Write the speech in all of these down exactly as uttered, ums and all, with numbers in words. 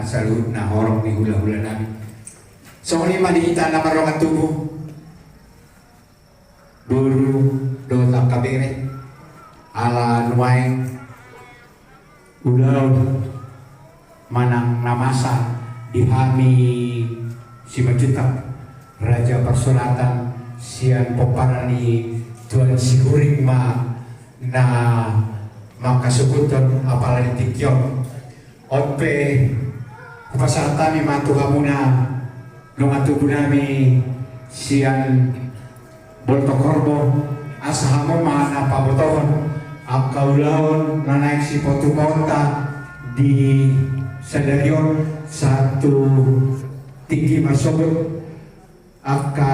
saluhutna horong ni hula-hula nami. Songon i ma di hita na mardongan tubu, boru dohot angka bere, ala nuaeng ulaon manang na masa di hami Simanjuntak Raja Parsuratan sian pomparan ni Tuan Sihuring ma na manghasuhuthon apala di tingki on. On pe hupasahat hami ma tu hamuna dongan tubu nami sian Boltok Horbo, asa hamu ma na pabotohon angka ulaon na naeng sipatumbaonta di sadari on sahat tu tingki marsogot, angka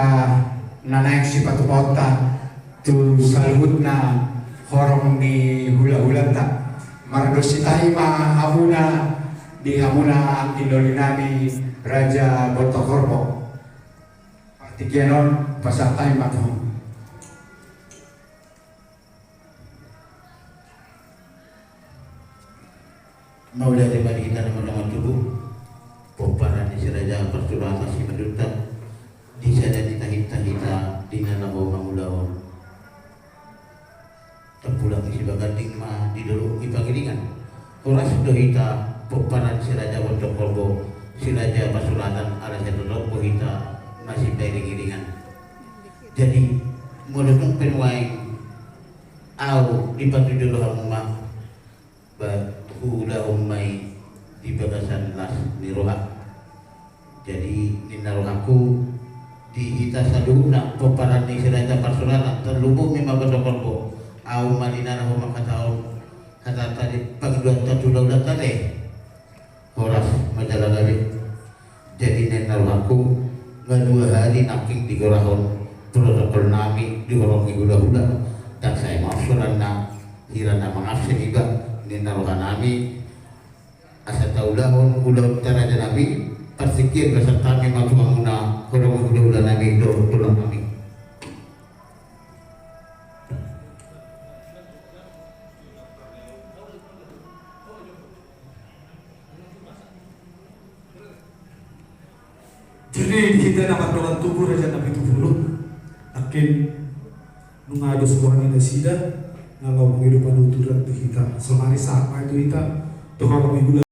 na naeng sipatumbaonta tu saluhutna horong ni hula-hulanta. Mardos ni tahi ma hamuna di hamuna anggi doli nami Raja Boltok Horbo. Partingkian on pasahat hami ma tu hamu. Mauliate ma di hita na mardongan tubu, pomparan ni Si Raja Parsuratan Simanjuntak, di sada ni tahi-tahita di na laho mangulahon. Tampulang ni Sibaganding ma di dolok ni Pangiringan. Horas do hita pomparan Si Raja Boltok Horbo, Si Raja Parsuratan, ala sai totop do hita masipairing-iringan. Jadi molo tung pe nuaeng ahu dipatujolo hamu ma, ba huulahon ma i di bagasan las ni roha. Jadi ninna rohangku di hita saluhutna pomparan ni Si Raja Parsuratan, tarlumobi ma Boltok Horbo, ahu ma di na laho manghatahon hata-hata di pangidoanta tu hula-hulanta, te. Horas ma jala gabe. Jadi ninna rohangku, nga dua hali nangkin digorahon protokol nami di horong ni hula-hula, ndang sai maaf soranna, hira na mangabsen iba, ninna roha nami, asa taulahon ulaonta raja nami. Partingkian pasahat hami ma tu hamuna horong ni hula-hula nami dohot tulang nami. Jadi di hita na mardongan tubu raja na pitu pulu, nangkin nunga dos roha ni nasida na laho mangido panuturan tu hita. Saonari sahat ma i tu hita tu horong ni hula